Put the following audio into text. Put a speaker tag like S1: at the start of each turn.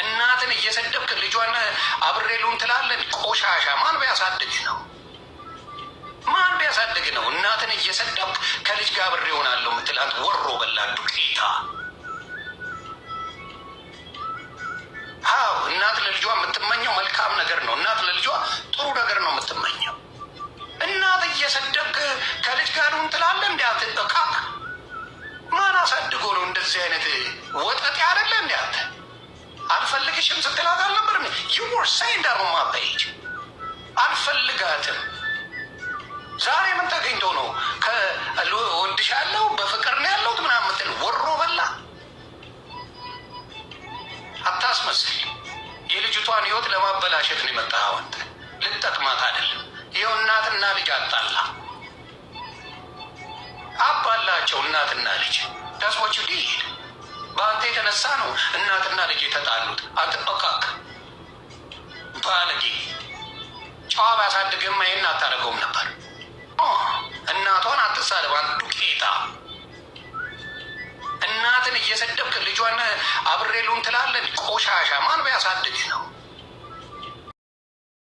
S1: እናትን እየሰደብክ ልጇን አብሬ ልሁን ትላለህ? ቆሻሻ። ማን ቢያሳድግ ነው? ማን ቢያሳድግ ነው? እናትን እየሰደብክ ከልጅ ጋር አብሬ እሆናለሁ የምትላት ወሮ በላ ዱቄታ። አዎ፣ እናት ለልጇ የምትመኘው መልካም ነገር ነው። እናት ለልጇ ጥሩ ነገር ነው የምትመኘው። እናት እየሰደብክ ከልጅ ጋር ልሁን ትላለህ? እንዲ እካክ፣ ማን አሳድጎ ነው እንደዚህ አይነት ወጠጤ አይደለ? እንዲ አንተ አልፈልግሽም ስትላት አልነበር? You were saying that on my page፣ አልፈልጋትም። ዛሬ ምን ተገኝቶ ነው እወድሻለሁ፣ በፍቅር ነው ያለሁት ምናምን የምትል ወሮ በላ? አታስመስል። የልጅቷን ህይወት ለማበላሸት ነው የመጣኸው አንተ፣ ልትጠቅማት አይደለም። ይኸው እናትና ልጅ አጣላ፣ አባላቸው እናትና ልጅ። That's what you did። በአንተ የተነሳ ነው እናትና ልጅ የተጣሉት። አንተ እካክ ባለጌ፣ ጨዋ ባያሳድግማ ይሄን አታደርገውም ነበር። እናቷን አትሳደብ አንተ ዱቄታ። እናትን እየሰደብክ ልጇን አብሬ ልሁን ትላለህ? ቆሻሻ። ማን ቢያሳድግ ነው?